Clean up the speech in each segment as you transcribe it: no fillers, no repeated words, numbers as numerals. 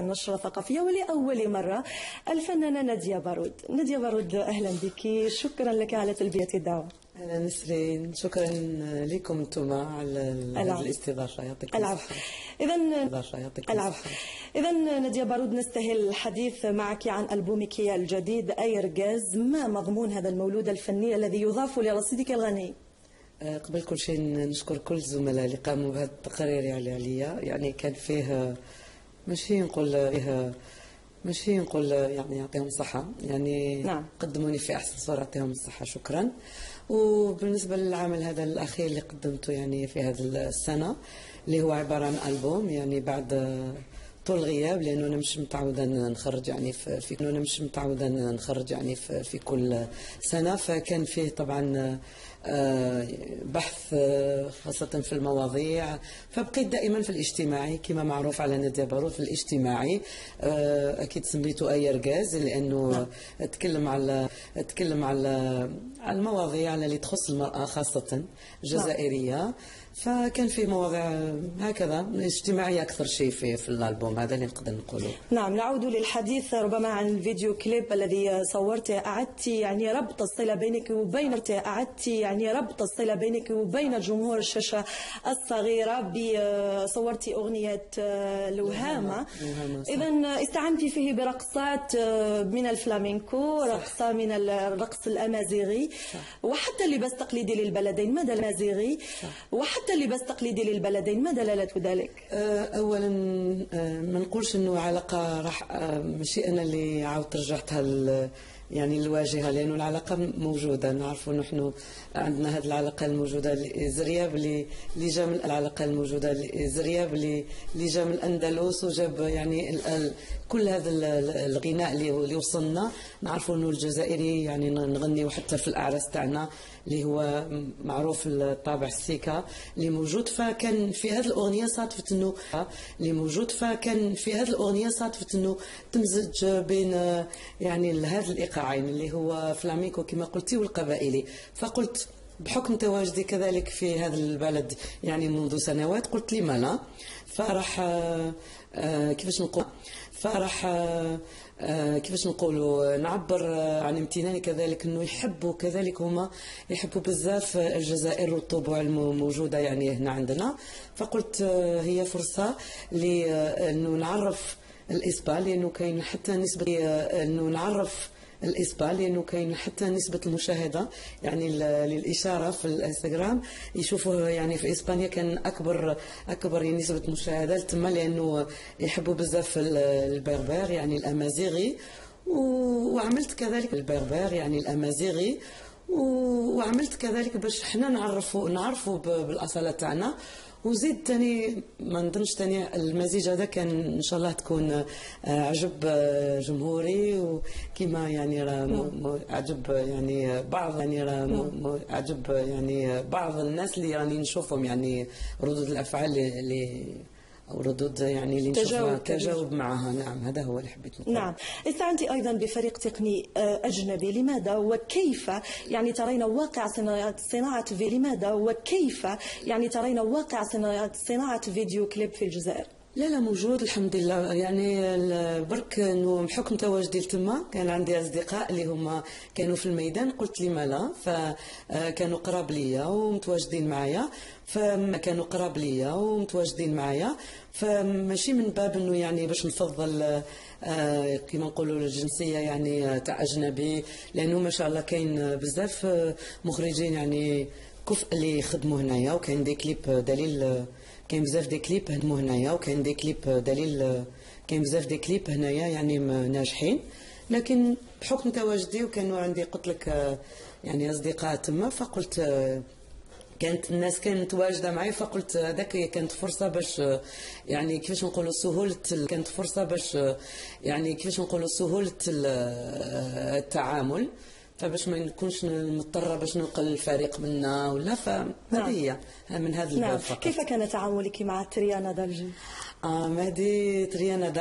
النشرة الثقافية ولأول مرة الفنانة نادية بارود. نادية بارود، أهلا بك، شكرا لك على تلبية الدعوة. أهلا نسرين، شكرا لكم انتم على هذه الاستضافة، يعطيكم العفو. إذا يعطيكم العفو. إذا نادية بارود، نستهل الحديث معك عن ألبومك الجديد أيرجاز. ما مضمون هذا المولود الفني الذي يضاف لرصيدك الغني؟ قبل كل شيء نشكر كل الزملاء اللي قاموا بهذا التقرير يعني عليا، يعني كان فيه ماشي نقول يعني يعطيهم الصحة، يعني قدموني في أحسن صورة، يعطيهم الصحة، شكرا. وبالنسبة للعمل هذا الأخير اللي قدمته يعني في هذه السنة، اللي هو عبارة عن ألبوم، يعني بعد طول غياب، لأنه أنا مش متعودة نخرج يعني في أنا مش متعودة نخرج يعني في كل سنة، فكان فيه طبعا بحث خاصة في المواضيع، فبقيت دائما في الاجتماعي كما معروف على نادية بارود في الاجتماعي. أكيد سميته أيرجاز لأنه تكلم على المواضيع اللي تخص المرأة خاصة الجزائرية، فكان في مواضيع هكذا اجتماعية أكثر شيء في الألبوم هذا اللي نقدر نقوله. نعم، نعود للحديث ربما عن الفيديو كليب الذي صورته، أعدت يعني ربط الصلة بينك وبين أعدت يعني ربط الصلة بينك وبين جمهور الشاشة الصغيرة، صورتي أغنية لوهامة. إذا استعنت فيه برقصات من الفلامينكو، رقصة من الرقص الأمازيغي، وحتى لباس تقليدي للبلدين. ما الأمازيغي وحتى لباس تقليدي للبلدين، ما دلالة ذلك؟ أولا ما نقولش أنه علاقة راح ماشي أنا اللي عاودت رجعتها يعني الواجهه، لانه العلاقة موجوده، نعرفوا نحن عندنا هذه العلاقة الموجودة زرياب اللي جا من العلاقة الموجودة زرياب اللي جا من الاندلس وجاب يعني ال كل هذا الغناء اللي وصلنا. نعرفوا انه الجزائري يعني نغنيو حتى في الاعراس تاعنا اللي هو معروف الطابع السيكا اللي موجود، فكان في هذه الاغنية صادفت انه اللي موجود فكان في هذه الاغنية صادفت انه تمزج بين يعني هذا الايقاعين اللي هو فلامينكو كما قلتي والقبائلي. فقلت بحكم تواجدي كذلك في هذا البلد يعني منذ سنوات، قلت لما لا، فراح كيفاش نقول فراح كيفاش نقولوا نعبر عن امتناني كذلك انه يحبوا كذلك هما يحبوا بزاف الجزائر والطبوع الموجودة يعني هنا عندنا. فقلت هي فرصة لانه نعرف الاسبان، لانه كاين حتى نسبه انه نعرف الاسبان لانه كاين حتى نسبه المشاهدة يعني للاشارة في الانستغرام يشوفوا يعني في اسبانيا كان اكبر نسبه مشاهده تما، لانه يحبوا بزاف البربر يعني الامازيغي. وعملت كذلك البربر يعني الامازيغي وعملت كذلك باش حنا نعرفوا بالاصاله تاعنا. وزيد ثاني ما نظنش ثاني المزيج هذا كان ان شاء الله تكون عجب جمهوري، وكما يعني راه عجب يعني بعض يعني راه عجب يعني بعض الناس اللي راني نشوفهم، يعني ردود الافعال اللي او ردود يعني اللي نشوفها تجاوب معها. نعم، هذا هو اللي حبيت نقول. نعم، استعنتي ايضا بفريق تقني اجنبي، لماذا وكيف يعني ترين واقع صناعه في لماذا وكيف يعني ترين واقع صناعة فيديو كليب في الجزائر؟ لا لا، موجود الحمد لله، يعني برك انه بحكم تواجدي تما كان عندي اصدقاء اللي هما كانوا في الميدان، قلت لما لا، فكانوا قراب ليا ومتواجدين معايا، فكانوا قراب ليا ومتواجدين معايا، فماشي من باب انه يعني باش نفضل كما نقولوا الجنسية يعني تاع اجنبي، لانه ما شاء الله كاين بزاف مخرجين يعني كفء اللي يخدموا هنايا، وكاين des clips دليل، كاين بزاف des clips خدموا هنايا، وكاين des clips دليل، كاين بزاف des clips هنايا يعني ناجحين. لكن بحكم تواجدي وكانوا عندي قلت لك يعني اصدقاء تما، فقلت كانت الناس كانت متواجدة معي، فقلت هذاك كانت فرصة باش يعني كيفاش نقولوا سهولة كانت فرصة باش يعني كيفاش نقولوا سهولة التعامل. فباش ما نكونش مضطرة باش ننقل الفريق منا ولا، فهذه هي من هذا الباب فقط. كيف كان تعاملك مع تريانا d'Alger؟ مهدي تريانا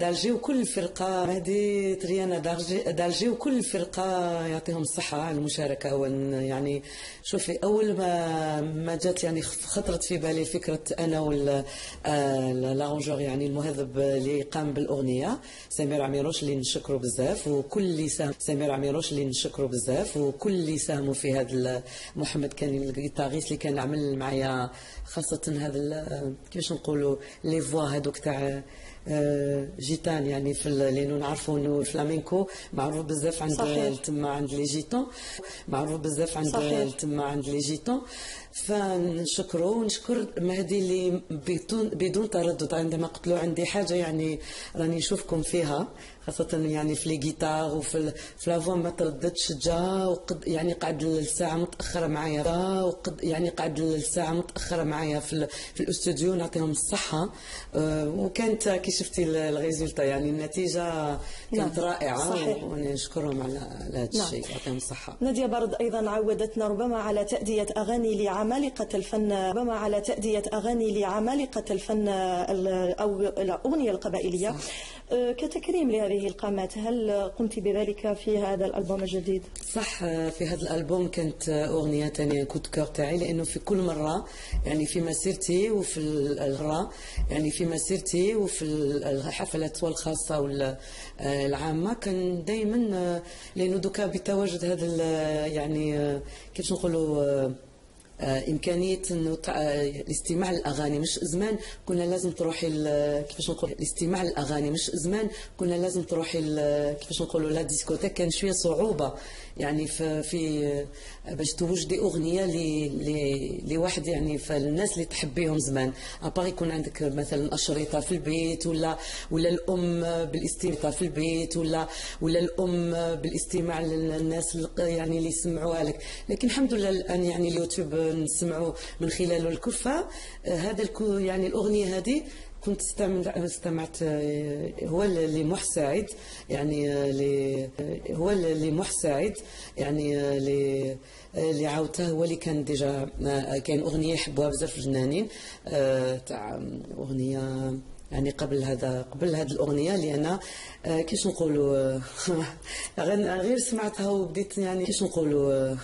d'Alger وكل الفرقة، مهدي تريانا d'Alger وكل الفرقة يعطيهم الصحة على المشاركة. يعني شوفي، أول ما جات يعني خطرت في بالي فكرة أنا وال l'arrangeur يعني المهذب اللي قام بالأغنية سمير عميروش اللي نشكره بزاف، وكل اللي ساهم سمير عميروش اللي نشكره بزاف، وكل اللي ساهموا في هذا، محمد كان ال guitariste اللي كان عمل معايا خاصة هذا كيفاش نقولوا les voix هذوك تاع gitanes، يعني في لانه نعرفوا انه الفلامينكو معروف بزاف عند تما عند les gitans، معروف بزاف عند تما عند les gitans. فنشكره ونشكر مهدي اللي بدون تردد عندما قلت له عندي حاجة يعني راني نشوفكم فيها، خاصة يعني في les guitares وفي في la voix، ما ترددش، جا وقد يعني قعد الساعة متأخرة معايا، وقد يعني قعد الساعة متأخرة معايا في الاستوديو. نعطيهم الصحة. وكانت كي شفتي ال résultat يعني النتيجة كانت رائعة. ونشكرهم على هذا الشيء، يعطيهم الصحة. نادية بارود أيضا عودتنا ربما على تأدية أغاني لعمالقة الفن، ربما على تأدية أغاني لعمالقة الفن أو الأغنية القبائلية. كتكريم لهذه القامات، هل قمت بذلك في هذا الألبوم الجديد؟ صح، في هذا الألبوم كانت أغنية ثانية coup de cœur تاعي، لأنه في كل مرة يعني في مسيرتي وفي الغرا يعني في مسيرتي وفي الحفلات الخاصة والعامة كان دائما، لأنه دوكا بتواجد هذا يعني كيفاش نقولوا امكانية انه الاستماع للاغاني، مش زمان كنا لازم تروحي كيفاش نقول الاستماع للاغاني، مش زمان كنا لازم تروحي كيفاش نقولوا la discothèque، كان شوية صعوبة يعني في باش توجدي اغنية لواحد يعني فالناس اللي تحبيهم زمان، à part يكون عندك مثلا اشرطه في البيت ولا الام بالاستماع في البيت ولا الام بالاستماع للناس يعني اللي يسمعوها لك. لكن الحمد لله الان يعني اليوتيوب نسمعوا من خلاله الكفة. هذا يعني الاغنية هذه كنت استمعت هو لمح سعيد، يعني هو لمح سعيد يعني اللي عاودته، هو اللي كان déjà كاين اغنية يحبوها بزاف الفنانين تاع اغنية يعني قبل هذا، قبل هذه الاغنية اللي انا كيفاش نقولوا غير سمعتها وبديت يعني كيفاش نقولوا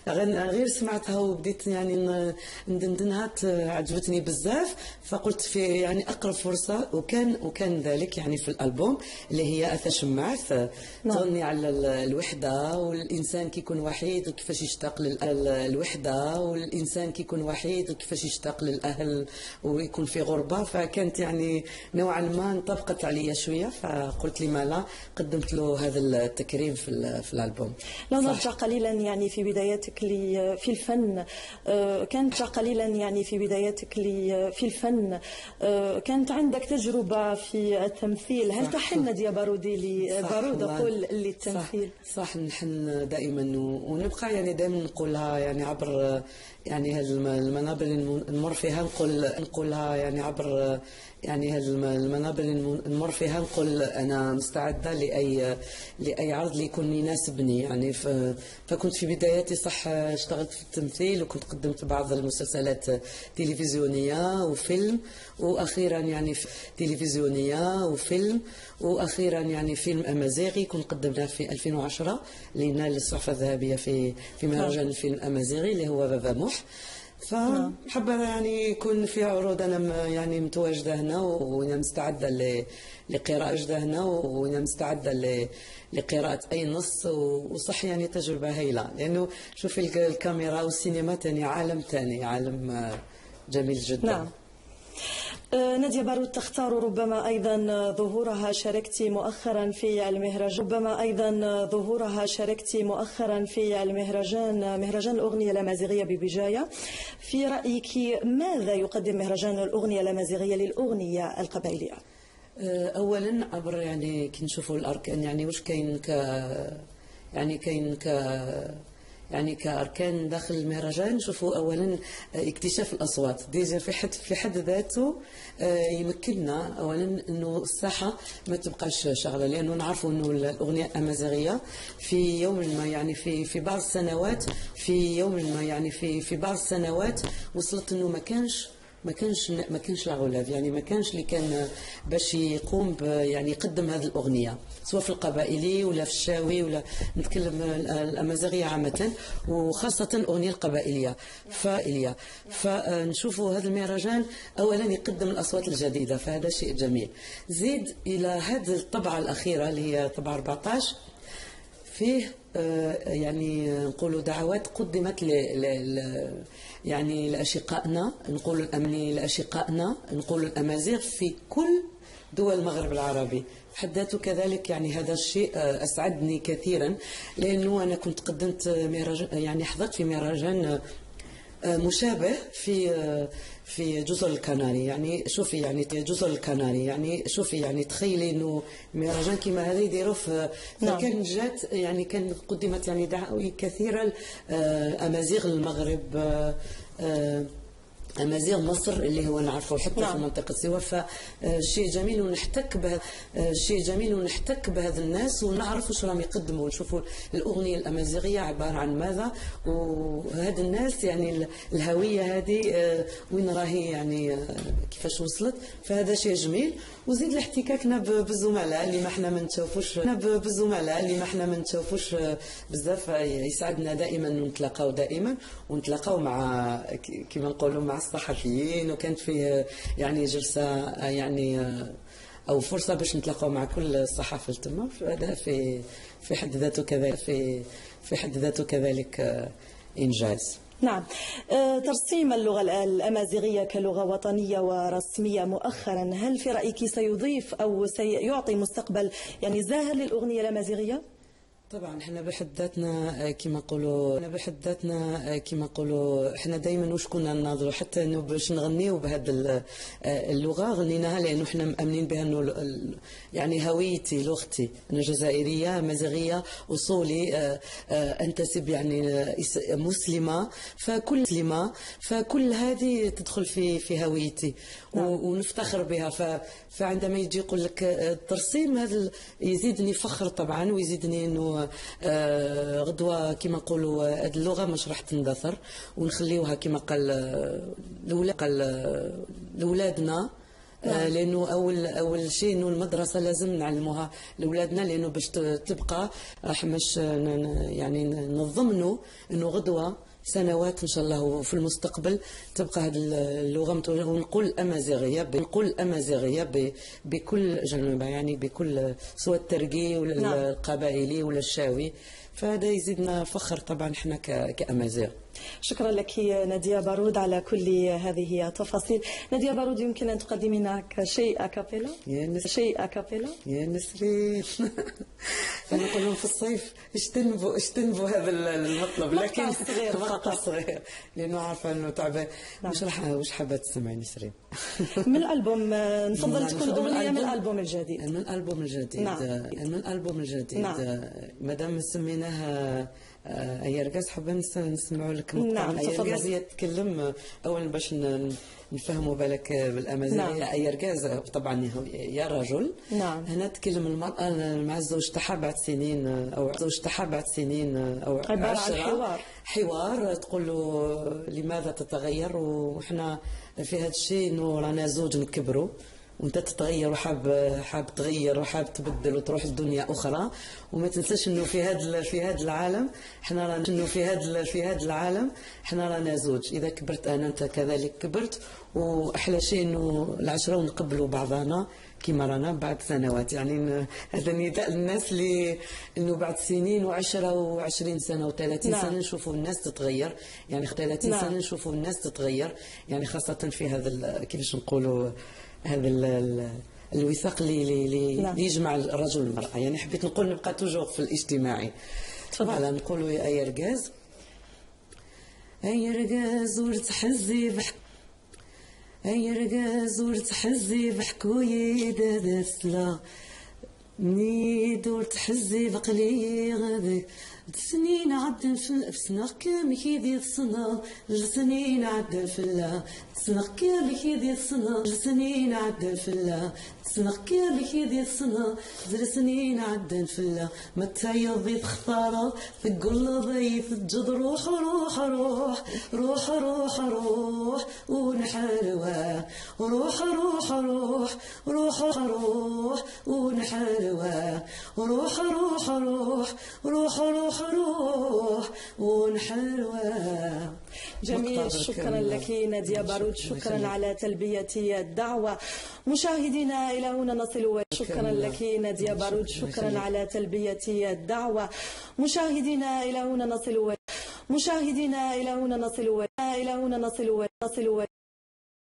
غير سمعتها وبديت يعني ندندنها، عجبتني بزاف، فقلت في يعني اقرب فرصة، وكان ذلك يعني في الالبوم اللي هي اثا شمعث. تغني على الوحدة والانسان كيكون وحيد وكيفاش يشتاق للوحدة، والانسان كيكون وحيد وكيفاش يشتاق للاهل ويكون في غربه. فكانت يعني نوعا ما انطبقت عليا شوية، فقلت لما لا، قدمت له هذا التكريم في الالبوم. لو نرجع قليلا يعني في بداياتك في الفن، كانت قليلا يعني في بداياتك في الفن، كانت عندك تجربه في التمثيل، هل تحن نادية بارودي بارود اقول للتمثيل؟ صح، نحن دائما ونبقى يعني دائما نقولها يعني عبر يعني المنابر اللي نمر فيها، نقولها يعني عبر يعني المنابر اللي نمر فيها، نقول انا مستعدة لاي عرض اللي يكون يناسبني يعني. فكنت في بداياتي صح اشتغلت في التمثيل، وكنت قدمت بعض المسلسلات التلفزيونية وفيلم، واخيرا يعني تلفزيونية وفيلم، واخيرا يعني فيلم امازيغي كنت قدمناه في 2010 اللي نال السعفه الذهبية في مهرجان الفيلم الامازيغي اللي هو بابا موح. فحابة يعني يكون في عروض أنا يعني متواجدة هنا وأنا مستعدة لقراءة هنا وأنا مستعدة لقراءة أي نص. وصح يعني تجربة هايلة، لأنه شوفي الكاميرا والسينما تاني عالم تاني، عالم جميل جدا. نعم. نادية بارود تختار ربما أيضا ظهورها، شاركتي مؤخرا في المهرجان، ربما أيضا ظهورها شاركتي مؤخرا في المهرجان، مهرجان الأغنية الأمازيغية ببجاية. في رأيك ماذا يقدم مهرجان الأغنية الأمازيغية للأغنية القبائلية؟ أولا عبر يعني كي نشوفوا الأركان يعني واش كاين ك يعني كاين ك يعني كاركان داخل المهرجان نشوفوا اولا اكتشاف الاصوات، déjà في حد ذاته يمكننا اولا انه الساحة ما تبقاش شغله، لانه نعرفوا انه الاغنية الامازيغية في يوم ما يعني في بعض السنوات، في يوم ما يعني في بعض السنوات وصلت انه ما كانش la relève، يعني ما كانش اللي كان باش يقوم يعني يقدم هذه الاغنيه، سواء في القبائلي ولا في الشاوي ولا نتكلم الامازيغية عامة، وخاصة الاغنية القبائليه فائليه. فنشوفوا هذا المهرجان اولا يقدم الاصوات الجديده، فهذا شيء جميل. زيد الى هذه الطبعة الاخيرة اللي هي طبعه 14، فيه يعني نقولوا دعوات قدمت ل يعني لاشقائنا، نقولوا الامني لاشقائنا، نقولوا الامازيغ في كل دول المغرب العربي. في حد ذاته كذلك يعني هذا الشيء اسعدني كثيرا، لانه انا كنت قدمت مهرجان، يعني حضرت في مهرجان مشابه في جزر الكناري. يعني شوفي، يعني جزر الكناري، يعني شوفي، يعني تخيلي انه مهرجان كما هذا يديروا في فكان جات يعني كان قدمت يعني دعاوي كثيرة امازيغ المغرب، امازيغ مصر اللي هو نعرفه حتى في منطقة سيوه. فشيء جميل ونحتك به، شيء جميل ونحتك بهذا الناس ونعرف واش راهم يقدموا، ونشوفوا الاغنية الامازيغية عبارة عن ماذا، وهذا الناس يعني الهوية هذه وين راهي، يعني كيفاش وصلت. فهذا شيء جميل. وزيد الاحتكاكنا بالزملاء اللي ما احنا ما نتشوفوش، بالزملاء اللي ما احنا ما نتشوفوش بزاف، يسعدنا دائما نتلاقاو دائما ونتلاقاو مع كما نقولوا مع الصحفيين، وكانت فيه يعني جلسه يعني او فرصة باش نتلاقاو مع كل الصحافة تما. هذا في حد ذاته كذلك في حد ذاته كذلك انجاز. نعم، ترسيم اللغة الأمازيغية كلغة وطنية ورسمية مؤخرا، هل في رأيك سيضيف أو سيعطي مستقبل يعني زاهر للأغنية الأمازيغية؟ طبعا، احنا بحد ذاتنا كما نقولوا، احنا بحد ذاتنا كما نقولوا احنا دائما واش كنا نناضلوا حتى انه باش نغنيو بهذه اللغه، غنيناها لانه احنا مامنين بها، انه يعني هويتي، لغتي، انا جزائرية امازيغيه اصولي، انتسب يعني مسلمه، فكل مسلمه، فكل هذه تدخل في هويتي ونفتخر بها. فعندما يجي يقول لك الترسيم هذا يزيدني فخر طبعا، ويزيدني انه غدوه كما نقولوا هذه اللغة مش راح تندثر، ونخليوها كما قال قال لاولادنا، لانه اول شيء انه المدرسة لازم نعلموها لاولادنا، لانه باش تبقى راح مش يعني نضمنوا انه غدوه سنوات ان شاء الله وفي المستقبل تبقى هذه اللغة، ونقول الامازيغيه، نقول الامازيغية بكل جنوبها، يعني بكل سواء الترقي ولا القبائلي ولا الشاوي، فهذا يزيدنا فخر طبعا احنا كامازيغ. شكرا لك نادية بارود على كل هذه التفاصيل. نادية بارود، يمكن أن تقدمي لنا شيء a cappella؟ شيء a cappella؟ يا نسرين، انا نقول لهم في الصيف اجتنبوا اجتنبوا هذا المطلب، لكن صغير. مقطع صغير لانه عارفه انه تعبان. مش راح، واش حابة تسمعي نسرين؟ من الالبوم نفضل تكون اغنية من الالبوم الجديد. من الالبوم الجديد. من الالبوم الجديد. مادام سميناها أيرقاز، حابة نسمعوا لك مقطع. نعم. أيرقاز هي تتكلم اولا باش نفهموا بالك بالامازيغيه. أيرقاز طبعا يا رجل. هنا تتكلم المراة مع الزوج تاعها بعد سنين او زوج تاعها بعد سنين او عبارة عن حوار. حوار، تقول له لماذا تتغير، وحنا في هذا الشيء انه رانا زوج نكبروا وانت تتغير وحاب تغير وحاب تبدل وتروح لدنيا اخرى، وما تنساش انه في هذا العالم احنا رانا، انه في هذا العالم احنا رانا زوج، اذا كبرت انا انت كذلك كبرت، واحلى شيء انه العشرة ونقبلوا بعضنا كما رانا بعد سنوات. يعني هذا نداء للناس اللي انه بعد سنين و10 و20 سنة و30 سنة نشوفوا الناس تتغير، يعني 30 سنة نشوفوا الناس تتغير، يعني خاصة في هذا كيفاش نقولوا هذا الوثاق اللي يجمع الرجل والمرأة. يعني حبيت نقول نبقى toujours في الاجتماعي. تفضل. voilà، نقولوا يا أيرقاز، أيرقاز ورتحزي بحك، أيرقاز ورتحزي بحكوي دادسلا. مني دور تحزي بقلي غادي سنين عدن في سنة كامل كيدي السنة سنين عدن في الله سنة كامل كيدي السنة سنين عدن في الله سنة كامل كيدي السنة سنين عدن في الله ما تعيضي خطارة تقول ضيف تجد روح روح روح روح روح روح ونحلوة روح روح روح روح روح ونحلوة روح روح روح روح روح روح ونحلوة. جميل، شكرا لك نادية بارود، شكرا على تلبية الدعوة. مشاهدينا إلى هنا نصل. شكرا لك نادية بارود، شكرا على تلبية الدعوة. مشاهدينا إلى هنا نصل. مشاهدينا إلى هنا نصل. إلى هنا نصل. نصل.